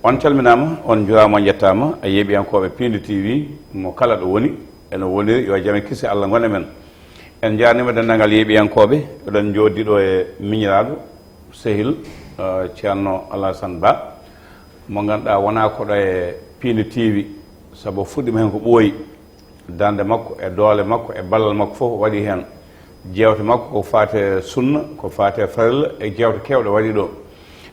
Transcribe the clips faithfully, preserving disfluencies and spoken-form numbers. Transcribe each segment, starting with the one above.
On calminaama, on njuuraama, on njettaama, e yeeɓiyankooɓe Piindi T V, mo kala ɗo woni, ene woniri, yo jam e kisi Allah ngon e men. En njaarniima denndaangal yeeɓiyankooɓe, oɗon njooɗii ɗo e miñiraaɗo, sehil, eh, Ceerno Alhasan Ba, mo ngannduɗaa wonaa ko ɗo e Piindi T V, sabu o fuɗɗiima heen ko ɓooyi. Darnde makko e doole makko e ballal makko fof waɗi heen. Jeewte makko ko faati e sunna, ko faati e farilla e jeewte keewɗe waɗi ɗo.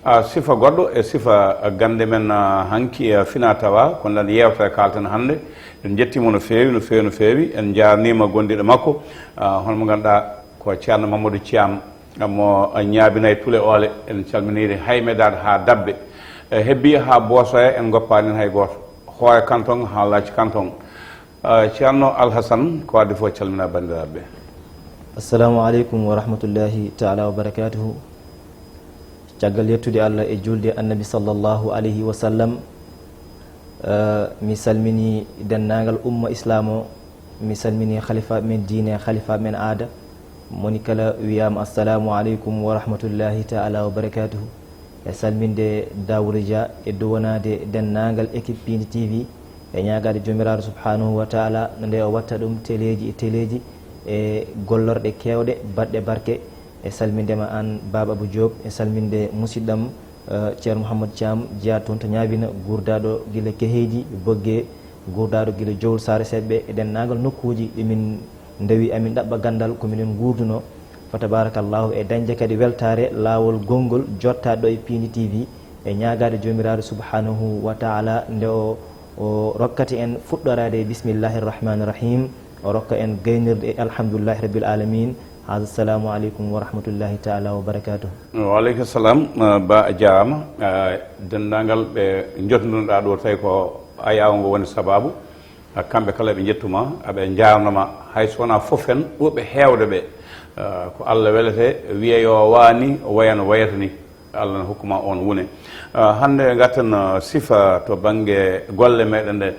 A, sifa goɗɗo e sifa gannde men, a, hanki, a, fina tawa, ko nden yeewtere kaalten hannde. En njettiima no feewi, no feewi, no feewi. En njaarniima gondiiɗo makko, a, hono mo ngannduɗaa ko Ceerno Mamadou Thiam, mo ñaabinay tule oole. En calminiiri hay medaade haa Dabbe. E, hebbi haa Boosoya en ngoppaani heen hay gooto. Hoore kanton haa Laaci kanton. Ah, Ceerno Alhasan, ko adii fof calmina banndiraaɓe ɓe. Assalamu aleykum wa rahmatullahi taala wa barakatuhu. Caggal yettude Allah e julde Annabi sallallahu alayhi wa sallam, eh, mi salmini denndaangal umma Islaam o, mi salmini khalifa men diine, khalifa men aada, moni kala wiyaama assalamu aleykum wa rahmatullahi taala wa barakatuhu. E salminde Daawuda Dia e duwanaade denndaangal équipe Piindi T V, e ñaagaade Joomiraaɗo subhaanahu wa taala nde o watta ɗum teleeji e teleeji e gollorɗe keewɗe baɗɗe barke. E salminde ma aan Baaba Abou Diop, e salminde musidɗam, eh, Ceerno Mouhamadou Thiam, jeyaa toon to Ñaabina, guurdaaɗo gila Keheydi, Boggee, guurdaaɗo gila Jowol Saare Seɓɓe, e denndaangal nokkuuji ɗi min ndewi amin ɗaɓɓa ganndal ko minen nguurdunoo. Fa tabarakallahu, e dañde kadi weltaare laawol gonngol jottaade ɗo e Piindi T V, e ñaagaade Joomiraaɗo subhaanahu wa taala nde o, o rokkata en fuɗɗoraade e bismillahi rahmaani rahim, o rokka en gaynirde e alhamdulillahi rabbil alamin. Haada, assalamu aleykum wa rahmatullahi taala wa barakatuh. Wa aleykum salam, eh, Ba, a jaaraama. Eh, denndaangal ɓe njotndunoɗaa ɗo, tawi ko ayaawo ngo woni sabaabu. Ah, kamɓe kala ɓe njettu ma, aɓe njaarno ma, hay so wonaa fof en, ɓurɓe heewde ɓe, ah, ko Allah welete, wiya yo waani, waya no wayata ni. Allah no hokku ma oon wune. Ah, hannde ngarten, ah, sifa to bannge golle meɗen ɗe,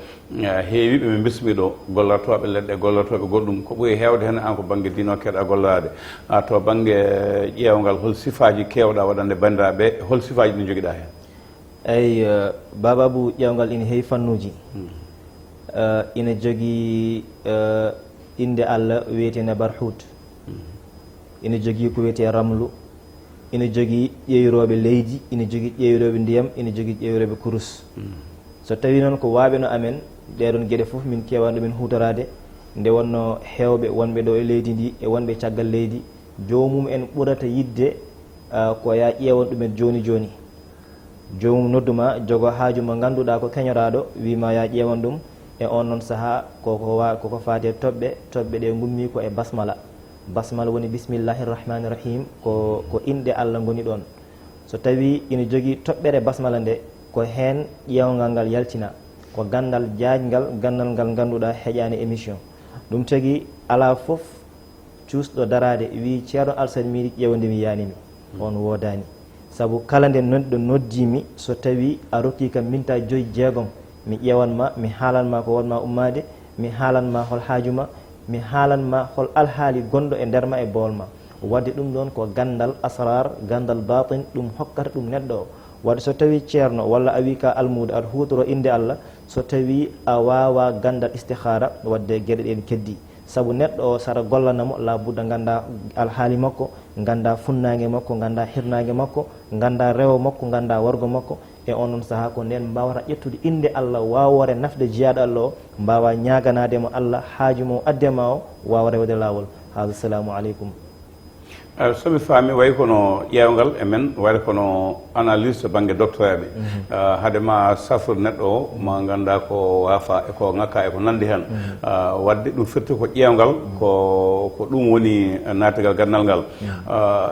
ah, heewiiɓe min mbismi ɗo, gollotooɓe leɗɗe, gollotooɓe goɗɗum, ko ɓuri heewde heen aan ko bannge diine o keewɗaa golloraade. Ah, to bannge ƴeewngal, hol sifaaji keewɗaa waɗande banndiraaɓe, hol sifaaji ɗi njogiɗaa heen? Eyi, eh, Baaba Abu, ƴeewngal ina heewi fannuuji. Hmm. Eh, ina jogii, eh, innde Allah wiyeteende Barhuut. Hmm. Ina jogii ko wiyetee Ramlu. Ina jogii ƴeeyrooɓe leydi, ina jogii ƴeeyrooɓe ndiyam, ina jogii ƴeeyrooɓe kurus. Hmm. So tawii noon ko waawɓe no amen, ɗeeɗoon geɗe fof min keewaani ɗumen huutoraade, nde wonnoo heewɓe wonɓe ɗo e leydi ndi e wonɓe caggal leydi, joomum en ɓurata yiɗde, ah, ko yaa ƴeewan ɗumen jooni jooni. Joomum noddu ma, jogo haaju mo ngannduɗaa ko keñoraaɗo, wii ma yaa ƴeewan ɗum. E oon noon sahaa, koko wa-, koko faati e toɓɓe, toɓɓe ɗe ngummii ko e basmala. Basmala woni bismillahi rahmaani rahim, ko, ko inɗe Allah ngoni ɗoon. So tawii ina jogii toɓɓere basmala nde, ko heen ƴeewngal ngal yaltina. Ko ganndal jaajngal, ganndal ngal ngannduɗaa heƴaani émission. Ɗum tagi alaa fof cuusɗo daraade, wii, "Ceerno Alsan miiɗi ƴeewande mi, yaani mi." Mm. On woodaani. Sabu kala nde nodɗo noddii mi, so tawii a rokkii kam mintaa joyi jeegom, mi ƴeewan ma, mi haalan ma ko won ma ummaade, mi haalan ma hol haaju ma, mi haalan ma hol alhaali gonɗo e nder ma e boowal ma. Waɗde ɗum ɗoon ko ganndal asraar, ganndal baatin, ɗum hokkata ɗum neɗɗo o. Waɗde so tawii ceerno walla a wii ka almuudo aɗa huutoro innde Allah, so tawii a waawaa ganndal istihara, waɗde geɗe ɗeen keddii. Sabu neɗɗo o, sara gollana mo, laabudda nganndaa alhaali makko, nganndaa funnaange makko, nganndaa hirnaange makko, nganndaa rewo makko, nganndaa worgo makko. E oon ɗoon sahaa, ko ndeen mbaawata ƴettude innde Allah, waawoore nafde jiyaaɗo Allah o, mbaawaa ñaaganaade mo Allah haaju mo adde ma o, waawa rewde laawol. Haada, salaamu aleykum. Eh, so mi faami, wayi kono ƴeewngal e men, wayi kono analyse to bannge doctoraaɓe. Mhm. Eh, hade ma safrude neɗɗo o, ma nganndaa ko waafa e ko ŋakka e ko nanndi heen. Mhm. Eh, waɗde ɗum firti ko ƴeewngal, mhm, ko, ko ɗum woni naatgal ganndal ngal. Mhm. Eh,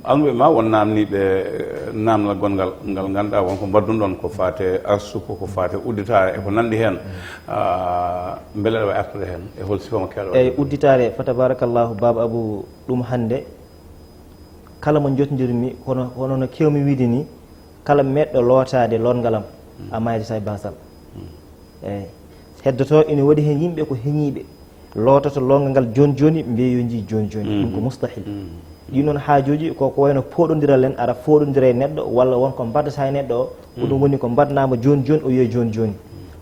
almuɓe ma won naamniiɓe, eh, naamnal gonngal, ngal ngannduɗaa won ko mbaɗdun ɗoon, ko faate arsuko, ko faate udditaare e ko nanndi heen. Mhm. Eh, mbele aɗa waawi artude heen e hol sifa mo keewɗa waɗde? Eyi, udditaare, fa tabarakallahu, Baaba Abu, ɗum hannde, kala mo njotndirmi, kono, kono no keewmi wiide ni, kala meeɗɗo lootaade lootngal am, mm, a maayde sa e baasal. Mm. Eyi. Heddotoo ina waɗi heen yimɓe ko heñiiɓe, loototo lootngal ngal jooni jooni, mbiya yo njii jooni jooni. Ɗum ko, mm-hmm, mustahil. Mm. Ɗin noon haajuuji ko ko wayno pooɗondiral en, aɗa fooɗondira e neɗɗo walla won ko mbaɗataa e neɗɗo o, ko ɗum woni ko mbaɗnaama jooni jooni, o wiya jooni jooni.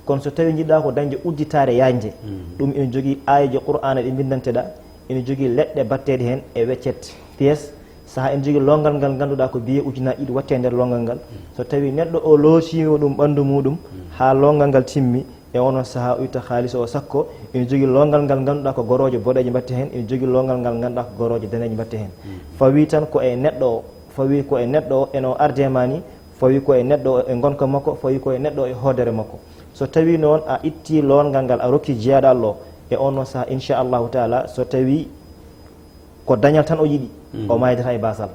Kono so tawii njiɗɗaa ko dañde udditaare yaajnde, ɗum ina jogii aayeeje Qur'aana ɗe mbinndanteɗaa, ina jogii leɗɗe batteeɗe heen e weccet, pièce, sahaa ina jogii loongal ngal ngannduɗaa ko billet ujunaaji ɗiɗi watte e nder loongal ngal. So tawii neɗɗo o lootiima ɗum ɓanndu muuɗum haa loongal ngal timmi, e onon sahaa o itta haalis o sakko, ina jogii loongal ngal ngannduɗaa ko gorooje boɗeeje mbatte heen, ina jogii loongal ngal ngannduɗaa ko gorooje daneeje mbatte heen. Fawii tan ko e neɗɗo o, fawii ko e neɗɗo o ene o arde ma ni, fawii ko e neɗɗo o e ngonka makko, fawii ko e neɗɗo o e hoodere makko. So tawii noon a itti loongal ngal a rokki jiyaaɗo Allah o, e onon sahaa inchallahu taala, so tawii ko dañal tan o yiɗi, o maydata e baasal.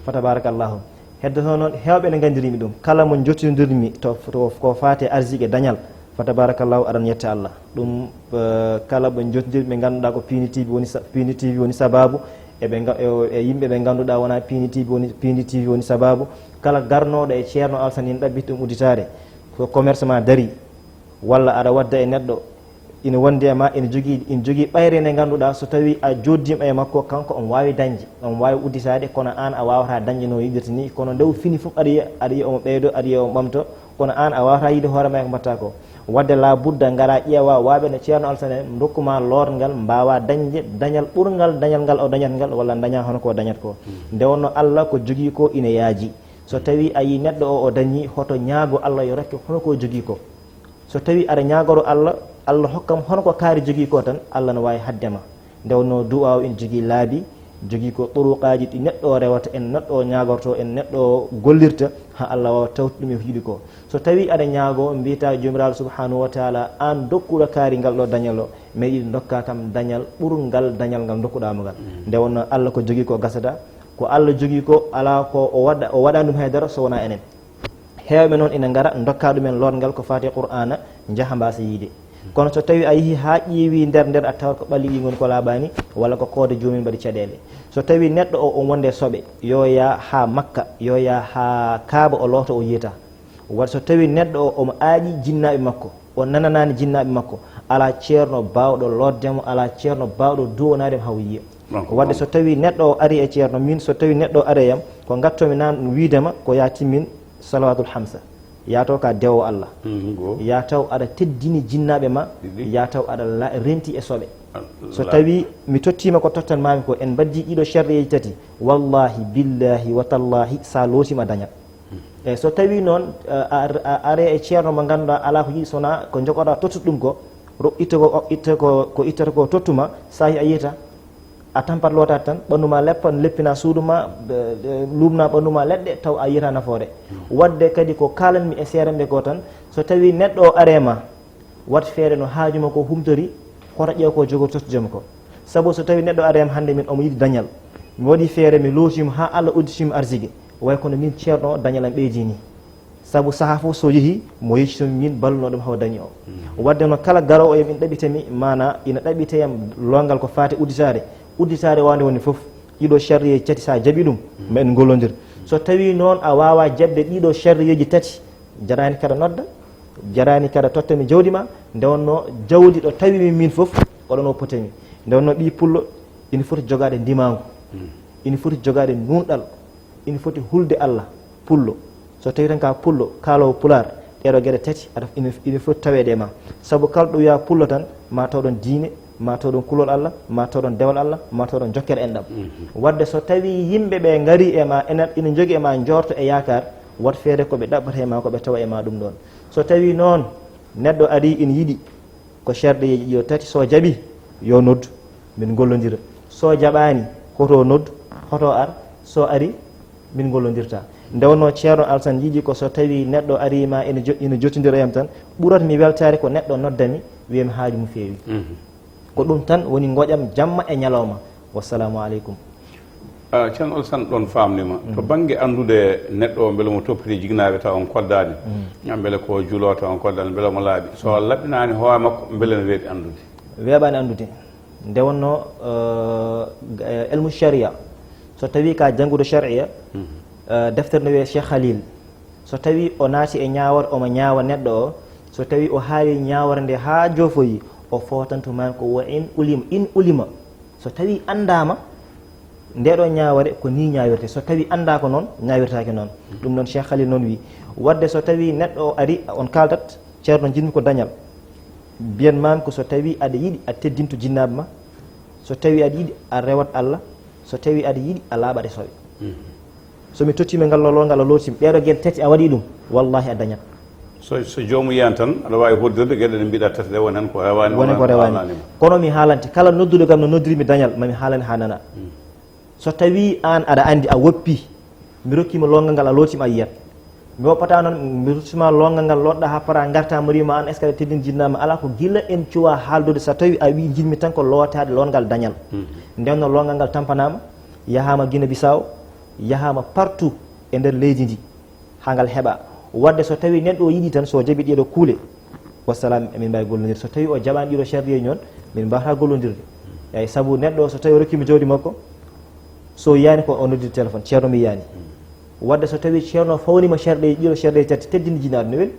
Fa tabarakallahu. Heddoto noon, heewɓe ne nganndiri mi ɗum. Kala mo njottindirmi to, to ko faati e arsiike dañal, fa tabarakallahu, aɗan yetta Allah. Ɗum, eh, kala ɓe njottindirmi ɓe ngannduɗaa ko Pini T V woni sa-, Pini T V woni sababu, eɓe nga-, e, e yimɓe ɓe ngannduɗaa wonaa Pini T V woni, Pini T V woni sababu. Kala garnooɗo e Ceerno Alsan ina ɗaɓɓiti ɗum udditaare, ko commerce ma darii, walla aɗa wadda e neɗɗo, ina wondi e ma, ina jogii, ina jogii ɓayre nde ngannduɗaa, so tawii a jooɗdiima e makko, kanko omo waawi dañde, omo waawi udditaade, kono aan a waawataa dañde no yiɗirta ni. Kono nde o fini fof, aɗa yiya, aɗa yiya omo ɓeydo, aɗa yiya omo ɓamto, kono aan a waawataa yiide hoore ma e ko mbaɗtaa ko. Wadde laa budda ngaraa ƴeewaa waaɓe no Ceerno Alsan en, ndokku ma loorngal, mbaawaa dañde dañal ɓurngal dañal ngal o dañata ngal, walla dañaa hono ko o dañata ko. Nde wonnoo Allah ko jogii ko ina yaaji. So tawii a yii neɗɗo o, o dañii, hoto ñaago Allah yo rokke hono ko o jogii ko. So tawii aɗa ñaagoro Allah, Allah hokkam hono ko kaari jogii ko tan, Allah no waawi haɗde ma. Nde wonnoo du'aaw ina jogii laabi, jogii ko turuqaaji ɗi neɗɗo o rewata, en neɗɗo o ñaagorto, en neɗɗo o gollirta, haa Allah waawa tawtude ɗum e ko yiɗi ko. So tawii aɗa ñaagoo, mbiyataa Joomiraaɗo subhaanahu wa taala, aan dokkuɗo kaari ngal ɗo dañal o, meɗiɗo ndokkaa kam dañal ɓurngal dañal ngal ndokkuɗaa mo ngal. Nde wonnoo Allah ko jogii ko gasataa, ko Allah jogii ko alaa ko o waɗa, o waɗaani ɗum hay dara so wonaa enen. Heewɓe noon ina ngara, ndokka ɗumen lootngal ko faati e Qur'aana, njaha mbaasa yiide. Kono so tawii a yehii haa ƴeewii nder nder, a tawat ko ɓalli ɗii ngoni ko laaɓaani, walla ko koode joomum mbaɗi caɗeele. So tawii neɗɗo o, o wonde soɓe, yo yaa haa Makka, yo yaa haa Kaaba, o loota, o yiyataa. Waɗde so tawii neɗɗo o, omo aaƴi jinnaaɓe makko, o nananaani jinnaaɓe makko, alaa ceerno baawɗo lootde mo, alaa ceerno baawɗo duwanaade mo haa o yiya. Wadde so tawii neɗɗo o arii e ceerno, min so tawii neɗɗo o arii e am, ko ngatto-mi naan wiide ma ko yaa timmin salawaatul hamsa, yaa taw ka dewo Allah, yaa taw aɗa teddini jinnaaɓe ma, yaa taw aɗa la-, renti e soɓe. So tawii mi tottiima ko tottan maami ko, en mbaddii ɗiɗo sharɗeeji tati, wallaahi, billaahi, wa tallaahi, so a lootiima dañat. E so tawii noon, a, a, a aree e ceerno mo ngannduɗaa alaa ko yiɗi so wonaa ko njogoɗaa tottude ɗum ko, ro-, itta ko, itta ko, ko ittata ko tottuma, saahi a yiyata, a tampat lootaat tan, ɓanndu ma leppan, leppina suudu ma, ɓe, ɓe, luumna ɓanndu ma leɗɗe, taw a yiyata nafoore. Wadde kadi ko kaalanmi e seerenɓe ko tan, so tawii neɗɗo o aree ma, wat feere no haaju makko humtori, hoto ƴeew ko jogori tottude mo ko. Sabu so tawii neɗɗo arii am hannde min omo yiɗi dañal, mi waɗii feere, mi lootiima haa Allah udditiima arsike, way kono min ceerno o dañal am ɓeydii nii. Sabu sahaa fof so yehii, mo yeccitu-mi min balluno ɗum haw dañi o. Wadde noon kala garoowo e am ina ɗaɓɓita mi, maanaa ina ɗaɓɓita yam loongal ko faati udditaare, udditaare waawde wonde fof, ɗiɗo sharɗeeji tati so a jaɓii ɗum, ma en ngollondir. So tawii noon a waawaa jaɓde ɗiɗo sharɗeeji tati, jaraani kadi nodda, jaraani kadi totta mi jawdi ma, nde wonnoo jawdi ɗo tawi mi min fof, ko ɗon o potami. Nde wonnoo ɓii pullo ina foti jogaade ndimaangu, ina foti jogaade nuunɗal, ina foti hulde Allah pullo. So tawii tan ka pullo, kaaloowo pulaar, ɗeeɗo geɗe tati aɗa, ina, ina foti taweede e ma. Sabu kala ɗo wiyaa pullo tan, ma taw ɗon diine, ma taw ɗon kulol Allah, ma taw ɗon dewal Allah, ma taw ɗon jokkere enɗam. Wadde so tawii yimɓe ɓe ngarii e ma, ina, ina njogii e ma njoorto e yaakaar, wat feere ko ɓe ɗaɓɓata e ma, ko ɓe tawa e ma ɗum ɗoon. So tawii noon neɗɗo arii ina yiɗi ko sharɗeeji ɗi o tati, so jaɓii, yo noddu, min ngollondira. So jaɓaani, hoto noddu, hoto ar, so arii, min ngollondirta. Nde wonnoo Ceerno Alsan yiɗi ko so tawii neɗɗo arii ma ina jo-, ina jottondira e am tan, ɓurat mi weltaare ko neɗɗo nodda mi, wiya mi haaju mum feewi. Ko ɗum tan woni ngoƴam jamma e ñalawma. Wassalaamu aleykum. Ah, Ceerno Alsan ɗon faamnima. To bannge anndude neɗɗo o, mbele mo toppiti jiknaaɓe tawa on koddaani, mbele ko juuloowo tawa on koddaani, mbele omo laaɓi. So laɓɓinaani hoore makko, mbele no weeɓi anndude? Weeɓaani anndude. Nde wonnoo, eh, elmu sharia, so tawii ka janngude sharia, eh, deftere no wiyee Cheikh Khalil, so tawii o naati e ñaawore, omo ñaawa neɗɗo o, so tawii o haali ñaawore nde haa joofoyi, o footantu maan ko wa in ulima, in ulima. So tawii anndaama, Nde ɗo ñaawore ko ni ñaawirte, so tawi annda ko noon, ñaawirtaake noon. Ɗum noon Cheikh Khalil noon wi. Wadde so tawi neɗɗo o ari, on kaaldat, "Ceerno, njiɗmi ko dañal." Mbiyan maami ko so tawi aɗa yiɗi a teddinto jinnaaɓe ma, so tawi aɗa yiɗi a rewat Allah, so tawi aɗa yiɗi a laaɓat e soɓe. So mi tottiima ngal lolol ngal a lootiima, ɗeeɗo geɗe tati a waɗi ɗum, wallahi a dañat. So, so joomum yiyan tan, aɗa waawi hoddirde geɗe ɗe mbiɗa tati ɗe, won heen ko rewaani, woni ko rewaani. Kono mi haalante, kala nodduɗo kam no noddiri mi dañal, mami haalane haa nana. So tawi aan aɗa anndi a woppi, mi rokkiima longal ngal a lootiima a yiyat. Mi woppata noon, mi ruttima longal ngal looɗɗa haa para ngarta mari ma aan, est-ce que aɗa teddin jinnaama? Alaa, ko gila en cuwa haaldude, so tawi a wi njiɗmi tan ko lootaade longal dañal. Nden noon longal ngal tampanaama, yahaama Guinée Bissau, yahaama partout e nder leydi ndi. Haa ngal heɓa. Wadde so tawi neɗɗo o yiɗi tan, so o jaɓi ɗeɗo kuule, wassalam, emin mbaawi gollondirde. So tawi o jaɓaani ɗiɗo sharɗiyeeji noon, min mbaawata gollondirde. Eeyi, sabu neɗɗo o so tawi o rokkiima jawdi makko, so yiyaani ko o noddiri téléphone, "Ceerno, mi yiyaani." Wadde so tawi ceerno o fawniima sharɗiyeeji, ɗiɗo sharɗiyeeji tati, teddini jinaaɗo no weli.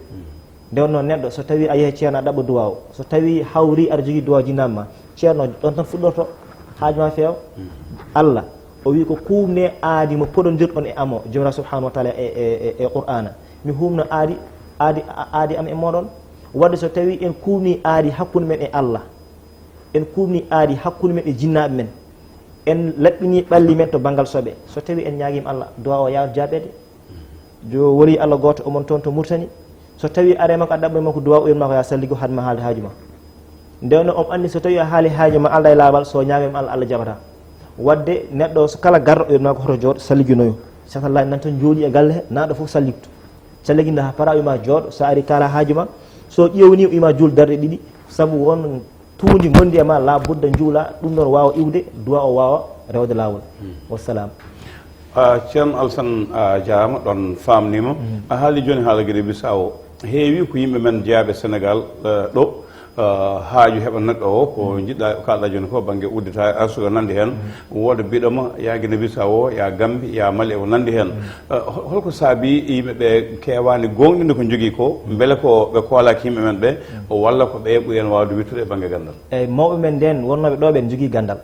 Nde wonno neɗɗo, so tawi a yehi ceerno a ɗaɓɓa duwaaw, so tawi hawri aɗa jogii duwaaw jinnaama ma, ceerno, ɗon tan fuɗɗorto, haaju ma feewa. Allah, o wi ko kuumne aadi mo poɗondirɗon e amo, Joomiraaɗo subhanahu wa taala e, e, e, e Qur'aana. Mi huumna aadi, aadi, aadi am e mooɗon. Wadde so tawi en kuumni aadi hakkunde men e Allah, en kuumni aadi hakkunde men e jinnaaɓe men, en laɓɓini ɓalli men to banngal soɓe, so tawi en ñaagiima Allah, duwaaw o yaawat jaabeede. Jo wori Allah gooto, omon toon to Murtani. So tawi are makko a ɗaɓɓay makko duwaaw, o wiyan ma ko ya salligo, haɗ ma haalde haaju ma. Nde wonno on anndi so tawi a haali haaju ma alda e laaɓal, so ñaagay ma Allah, Allah jaɓata. Wadde neɗɗo so kala garɗo, o wiyan ma ko hoto jooɗo, salliginoyo. Satallaaji nan tan jooɗi e galle he, na ɗo fof salligto. Salliginda haa para, o wiya ma jooɗo, so ari kaala haaju ma. So ƴeewni, o wiya ma juul darɗe ɗiɗi, sabu won tuundi ngondi e ma, la budda njuula, ɗum ɗon waawa iwde, duwaaw o waawa rewde laawol. Wassalam. Ah, Ceerno Alsan, a jaama, ɗon faamniima. A haali jooni haala Guinée Bissau. Heewi ko yimɓe men jeyaaɓe Senegal, eh, ɗo, eh, haaju heɓa neɗɗo o, ko njiɗɗa, ko kaalɗa jooni ko bannge uddita, arsuga nanndi heen. Wooda biɗoma, ya Guinée Bissau, ya Gambi, ya Mali, e ko nanndi heen. Eh, hol-, holko saabi yimɓe ɓe keewaani gooŋɗinde ko njogii ko, mbele ko ɓe koolaaki yimɓe men ɓe, walla ko ɓe ɓuri en waawde wittude e bannge ganndal? Eeyi, mawɓe men ndeen wonnooɓe ɗo ɓe njogii ganndal.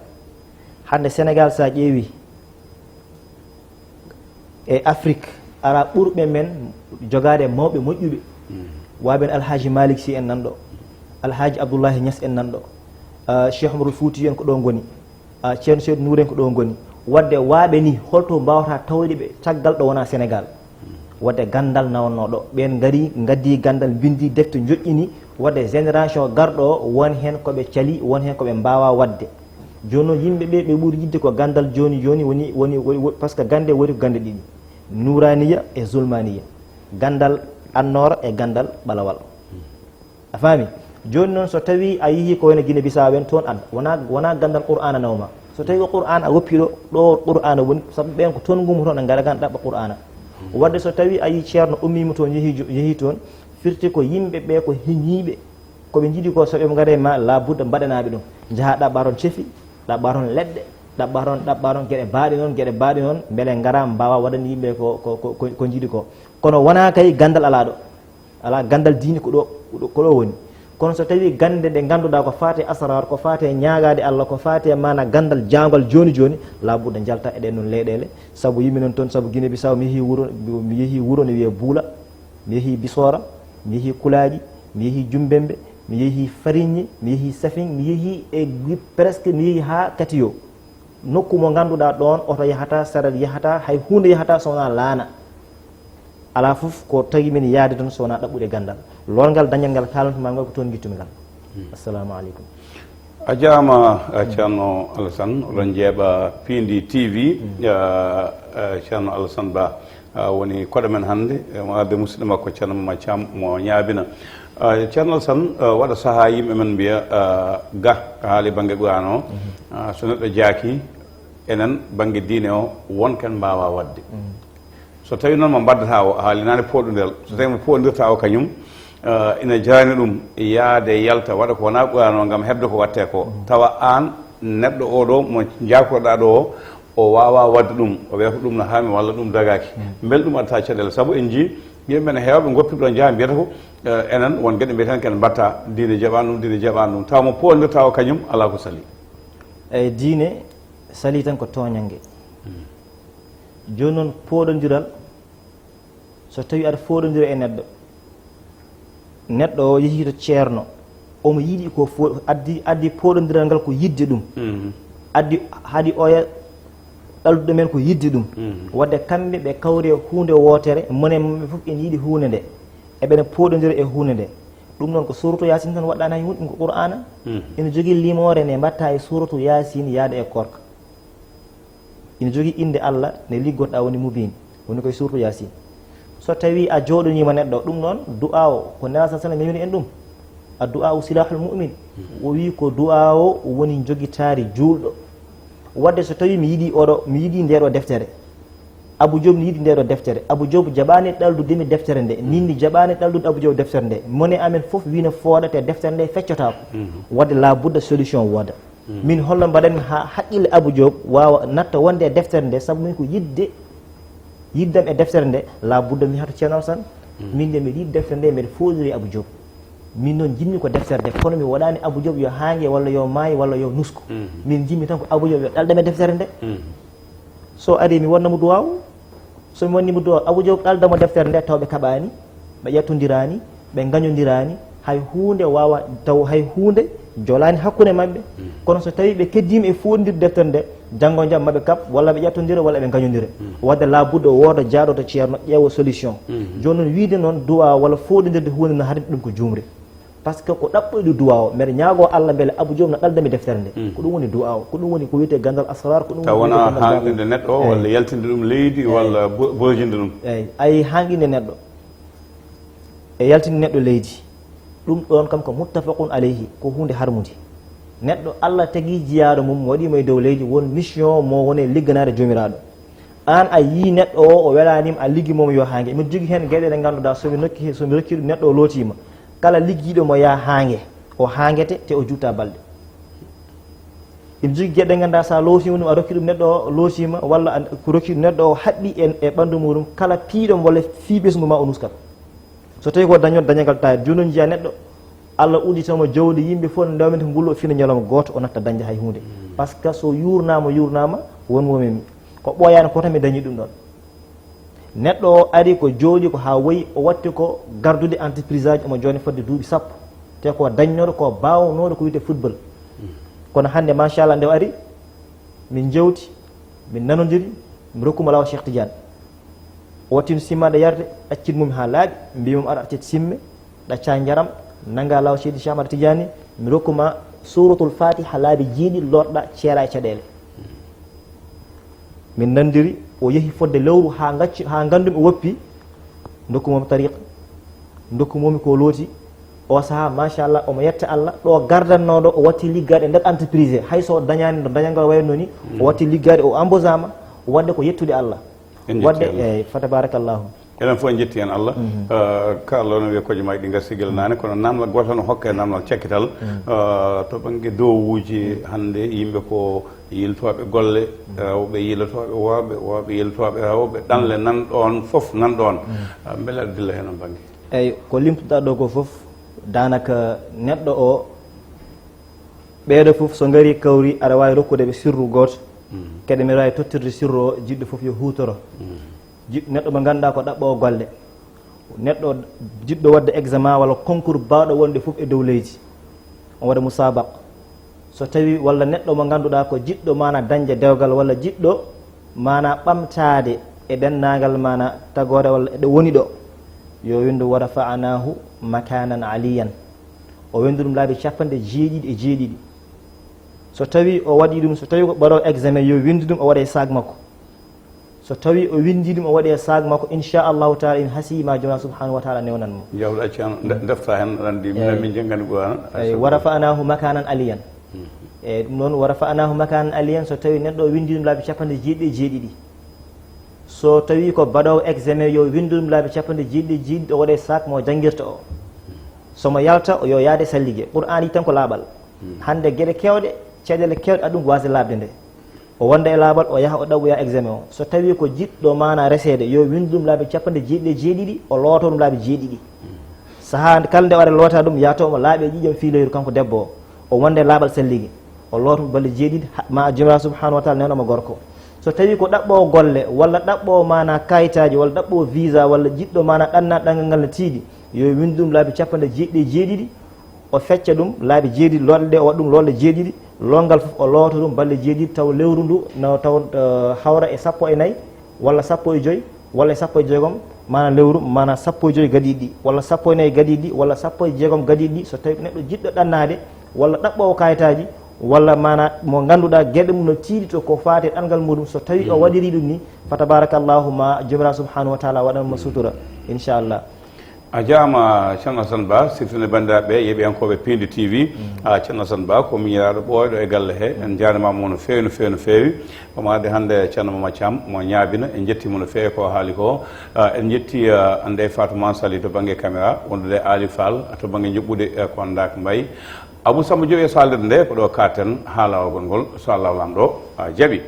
Hannde Senegal, so a ƴeewi, e Afrik, alaa ɓurɓe men jogaade mawɓe moƴƴuɓe. Waaben Alhaji Malik Sy en nan ɗo, Alhaji Abdullahi Niass en nan ɗo, ah, Cheikh Omarul Fouti en ko ɗo ngoni, ah, Ceerno Seydou Nour en ko ɗo ngoni. Wadde waaɓe ni, holto mbaawata tawde ɓe caggal ɗo wonaa Senegal? Wadde ganndal nawannoo ɗo. Ɓeen ngari, ngaddi ganndal, mbinndi defte, njoƴƴini. Wadde génération garɗo o, won heen ko ɓe cali, won heen ko ɓe mbaawaa waɗde. Jooni noon, yimɓe ɓe, ɓe ɓuri yiɗde ko ganndal jooni jooni, woni, woni, woni, woni, par ce que gannde woodi ko gannde ɗiɗi, nuuraaniya e zulmaaniya, ganndal annoora e ganndal ɓalawal. A faami? Jooni noon, so tawii a yehii ko wayno Guinée Bissau en toon, an wonaa, wonaa ganndal Qur'aana nawma. So tawii ko Qur'aana a woppii ɗo, ɗo Qur'aana woni, sabu ɓeen ko toon ngummotonoo, ngara ngam ɗaɓɓa Qur'aana. Wadde so tawii a yii ceerno ummiima toon, yehii jo-, yehii toon, firti ko yimɓe ɓe ko heñiiɓe. Ko ɓe njiɗi ko, so ɓe ngarey ma, la budda mbaɗanaa ɓe ɗum. Njahaa ɗaɓɓaa toon cefi, ɗaɓɓaa toon leɗɗe, ɗaɓɓaa toon, ɗaɓɓaa toon geɗe baaɗe noon, geɗe baaɗe noon, mbele ngara mbaawa waɗande yimɓe ko, ko, ko, ko, ko njiɗi ko. Kono wonaa kay ganndal alaa ɗo. Alaa ganndal diine ko ɗo, ko ɗo, ko ɗo woni. Kono so tawii gannde ɗe ngannduɗaa ko faati e asraar, ko faati e ñaagaade Allah, ko faati e maana ganndal jaawngal jooni jooni, la budda njalta e ɗeen noon leyɗeele. Sabu yimɓe noon toon, sabu Guinée Bissau, mi yehii wuro, mi yehii wuro ne wiyee Buula, mi yehii Bisoora, mi yehii Kulaaƴi, mi yehii Jumbembe, mi yehii Fariñe, mi yehii Safin, mi yehii e gui-, presque mi yehii haa Katiyo. Nokku mo ngannduɗaa ɗoon oto yahataa, saret yahataa, hay huunde yahataa so wonaa laana. Alaa fof ko tagi min yahde toon so wonaa ɗaɓɓude ganndal. Lool ngal dañal ngal kaalantu maa ngal ko toon ngittumi ngal. Assalamu aleykum. A jaama, eh, Ceerno Alassane, oɗon njeeɓa Piindi T V, eh, eh, Ceerno Alassane Ba, eh, woni koɗo men hannde, eh, mo arde musidɗo makko Ceerno Mama Thiam mo Ñaabina. Eh, Ceerno Alassane, eh, waɗa sahaa yimɓe men mbiya, eh, ga haali bannge Qur'aana o, eh, so neɗɗo jaaki, enen bannge diine o won ken mbaawa waɗde. So tawii noon mo mbaddata o, a haalii naane pooɗondiral, so tawii mo pooɗondirta o kañum, eh, ina jarani ɗum yahde yalta waɗa ko wonaa Qur'aana o ngam heɓde ko waɗtee ko, tawa aan neɗɗo oo ɗoo mo njaakorɗaa ɗoo o, o waawaa waɗde ɗum, o wiya ko ɗum no haami walla ɗum dagaaki. Mbele ɗum addata caɗeele? Sabu en njii yimɓe men heewɓe ngoppii ɗo njaha mbiyata ko, eh, enen won geɗe mbiyeten ko en mbaɗta, diine jaɓaani ɗum, diine jaɓaani ɗum, tawa mo pooɗondirta o kañum alaa ko salii. Eeyi, diine salii tan ko tooñannge. Jooni noon, pooɗondiral, so tawii aɗa fooɗondira e neɗɗo, neɗɗo o yehii to ceerno, omo yiɗi ko fo-, addi, addi pooɗondiral ngal ko yiɗde ɗum. Mhm. Addi, haɗi oya ɗalluɗo men ko yiɗde ɗum. Mhm. Wadde kamɓe ɓe kawri e huunde wootere, mone maɓɓe fof ene yiɗi huunde nde, eɓene pooɗondira e huunde nde. Ɗum noon ko suuratu Yaasin tan waɗɗaani hay huunde, ɗum ko Qur'aana. Mhm. Ene jogii limoore nde mbaɗta e suuratu Yaasin yaada e koorka. Ina jogii innde Allah nde liggorɗaa woni Mubiin, woni koye suuratu Yaasin. So tawii a jooɗoniima neɗɗo, ɗum noon du'aa o, ko Nelaaɗo sallallaahu alayhi wa sallam memini en ɗum. Addu'aa'u silaahul mu'min. O wii ko du'aa o woni njogitaari juulɗo. Wadde so tawii mi yiɗii oɗo, mi yiɗii ndeeɗo deftere. Abu Joob ne yiɗi ndeeɗo deftere. Abu Joob jaɓaani ɗallude mi deftere nde. Min mi jaɓaani ɗallude Abu Joob deftere nde. Mone amen fof wii no fooɗa te deftere nde feccotaako. Mhm. Wadde laa budda solution wooda. Min holno mbaɗanmi haa haqqille Abu Joob waawa natta wonde e deftere nde, sabu min ko yiɗde, yiɗdam e deftere nde, laa budda mi yaha to Ceerno Alsan, min de mbiɗa yiɗi deftere nde, mbeɗa fooɗondiri e Abu Joob. Min noon njiɗmi ko deftere nde, kono mi waɗaani Abu Joob yo haange walla yo maay walla yo nusku. Min njiɗmi tan ko Abu Joob yo ɗaldam e deftere nde. So arii mi wonna mo duwaaw, so mi wonni mo duwaaw, Abu Joob ɗalda mo deftere nde taw ɓe kaɓaani, ɓe ƴettondiraani, ɓe ngañondiraani, hay huunde waawa taw hay huunde jolaani hakkunde maɓɓe. Kono so tawii ɓe keddiima e fooɗondirde deftere nde, janngo jam maɓe kaɓ walla ɓe ƴettondira walla ɓe ngañondira. Wadde laa budda wooda jaaɗo to ceerno ƴeewa solution. Jooni noon wiide noon duwaa walla fooɗondirde huunde no harmi ɗum ko juumre. Par ce que ko ɗaɓɓoyɗo duwaa o, mbeɗa ñaagoo Allah mbele Abu Joob na ɗaldami deftere nde. Ko ɗum woni duwaa o, ko ɗum woni ko wiyetee ganndal asraar, ko ɗum taw woni ko wonaa wiyetee ganndal hanqinde neɗɗo o, eey, walla yaltinde ɗum leydi, eey, walla bo-, boojinde ɗum. Eey, ayi hanqinde neɗɗo. E yaltinde neɗɗo leydi. Ɗum ɗoon kam ko muttafaqun alayhi, ko huunde harmunde. Neɗɗo Allah tagi jiyaaɗo mum, waɗii mo e dow leydi, won mission mo woni ligganaade Joomiraaɗo. Aan a yii neɗɗo o, o welaani ma, a liggi mo mo yo haange. Miɗo jogii heen geɗe ɗe ngannduɗaa, so mi nokki, so mi rokki ɗum neɗɗo o lootiima. Kala liggiiɗo mo yaa haange, o haangete te o juuta balɗe. Ina jogii geɗe ɗe ngannduɗaa, so a lootiima ɗum, a rokki ɗum neɗɗo o lootiima, walla a rokki ɗum neɗɗo o haɓɓi e, e ɓanndu muɗum, kala piiɗo mo walla fii ɓesngu ma o nuskat. So tawii ko daño-, dañagal taayde, jooni noon njiyaa neɗɗo, Allah udditamo jawdi yimɓe fof ndewmete ngullo fina ñalawma gooto, o natta dañde hay huunde. Par ce que so yuurnaama, yuurnaama, won mo memi. Ko ɓooyaani ko tan mi dañi ɗum ɗoon. Neɗɗo o ari ko jooɗi ko haa woyi, o watti ko gardude entreprise aji, omo jooni fodde duuɓi sappo. Te ko dañnooɗo, ko baawnooɗo ko wiyetee football. Kono hannde, machallah, nde o ari, min njewti, min nanondiri, mi rokkuma laawol Cheikh Tidiane. O wattino simmaade yarde, accir mum haa laaɓi, mbiimi mo aɗa accit simme, ɗaccaa njaram, nanngaa laawol Seydi Cheikh Ahmad Tidiane, mi rokkuma Suuratul Faatiha laabi jeeɗiɗi, lootoɗaa, ceeraa e caɗeele. Min nanndiri, o yehi fodde lewru haa ngacci, haa nganndumi o woppi, ndokku mum tariqa, ndokku mum ko looti. O sahaa, machallah, omo yetta Allah, ɗo gardannooɗo, o watti liggaade e nder entreprise, hay so dañaani no dañal ngal wayatnoo ni, o watti liggaade, o embauchama, waɗde ko yettude Allah. En waɗde, njettii Allah. Eey, fa tabarakallahu. Enen fof en njettii heen Allah. Mhm. Eh, ka Allah no wiya kojomaaji ɗi ngarti gila naane, kono naamnal gootal no hokka e naamnal cakkital. Mhm. Eh, to bannge dowuuji hannde yimɓe ko yiltooɓe golle, rewɓe yiltooɓe worɓe, worɓe yiltooɓe rewɓe, ɗanle nan ɗoon, fof nan ɗoon. Mhm. Eh, mbele aɗa dilla heen on bannge? Eey, ko limtuɗaa ɗo ko fof, daanaka neɗɗo o, ɓeeɗo fof so ngarii kawri, aɗa waawi rokkude ɓe sirru gooto. Mhm. Kadi mbeɗa waawi tottirde sirru o, jiɗɗo fof yo huutoro. Mhm. Jiɗ-, neɗɗo mo ngannduɗaa ko ɗaɓɓoowo golle. Neɗɗo jiɗɗo waɗde examen walla concours baawɗo wonde fof e dow leydi. On waɗa musaabaqa. So tawii walla neɗɗo mo ngannduɗaa ko jiɗɗo maana dañde dewgal walla jiɗɗo maana ɓamtaade e denndaangal maana tagoore walla e ɗo woni ɗo. Yo winndu wa rafa'naahu makaanan aliyyan. O wenndu ɗum laabi capanɗe jeeɗiɗi e jeeɗiɗi. So tawii o waɗii ɗum, so tawii ko ɓadoowo examen yo winndu ɗum o waɗa e saak makko. So tawii o winndii ɗum, o waɗi e saak makko, inchallahu taala, ina hasii ma Joomiraaɗo subhanahu wa taala newnan mo. Jawɗo acci an, nde-, defta heen, aɗa anndi, minen min njanngani Qur'aana. Eey, wa rafa'naahu makaanan aliyyan. Mhm. Eey, ɗum noon, wa rafa'naahu makaanan aliyyan, so tawii neɗɗo o winndii ɗum laabi capanɗe jeeɗiɗi e jeeɗiɗi. So tawii ko baɗoowo examen, yo winndu ɗum laabi capanɗe jeeɗiɗi e jeeɗiɗi, o waɗa e saak mo janngirta o. So mo yalta, o yo yaade sallige. Qur'aana yi tan ko laaɓal. Mhm. Hannde geɗe keewɗe, caɗeele keewɗe, aɗa ɗum waasde laaɓde nde. O wonda e laaɓal, o yaha o ɗaɓɓoya examen o. So tawii ko jiɗɗo maana reseede, yo winndu ɗum laabi capanɗe jeeɗiɗi e jeeɗiɗi, o looto ɗum laabi jeeɗiɗi. Sahaa kala nde o ari loota ɗum, yahto omo laaɓi e ƴiiƴam fiiloyru kanko debbo o. O wonda e laaɓal sallige. O looto ɗum balɗe jeeɗiɗi, ha-, ma Joomiraaɗo subhanahu wa taala newna mo gorko. So tawii ko ɗaɓɓoowo golle, walla ɗaɓɓoowo maanaa kaayitaaji, walla ɗaɓɓoowo visa, walla jiɗɗo maanaa ɗanna ɗanngal ngal no tiiɗi, yo winndu ɗum laabi capanɗe jeeɗiɗi e jeeɗiɗi, o fecca ɗum laabi jeeɗiɗi, looɗe ɗe o waɗa ɗum looɗe jeeɗiɗi, lonngal fof o loota ɗum balɗe jeeɗiɗi, taw lewru ndu no taw, eh, hawra e sappo e nayi, walla sappo e joy, walla e sappo e jeegom, maanaa lewru, maanaa sappo e joy gadiiɗi ɗi, walla sappo e nayi gadiiɗi ɗi, walla sappo e jeegom gadiiɗi ɗi, so tawii ko neɗɗo jiɗɗo ɗannaade, walla ɗaɓɓoowo kaayitaaji, walla maanaa mo ngannduɗaa geɗe mum no tiiɗi to ko faati e ɗanngal muɗum, so tawii o waɗirii ɗum ni, fa tabarakallahu, ma Joomiraaɗo subhanahu wa taala waɗan mo sutura, inchallah. A jaama Ceerno Asan Ba, sirtinde banndiraaɓe yeeɓiyankooɓe Piindi T V. A Ceerno Asan Ba ko miñiraaɗo ɓooyɗo e galle he. En njaarniima mo no feewi, no feewi, no feewi. Omo arde hannde Ceerno Mama Caam mo ñaabina. En njettii mo no feewi ko haali ko. Ah, en njettii, ah, Ndeye Fatou Mansali to bannge caméra, wondude Aali Fall to bannge njuɓɓude, eh, ko Ndak Mbaye. Abou Samba Diop e saalirde nde, ko ɗo kaaten haalawagol ngol, so Allah Laamɗo, ah, jaɓi.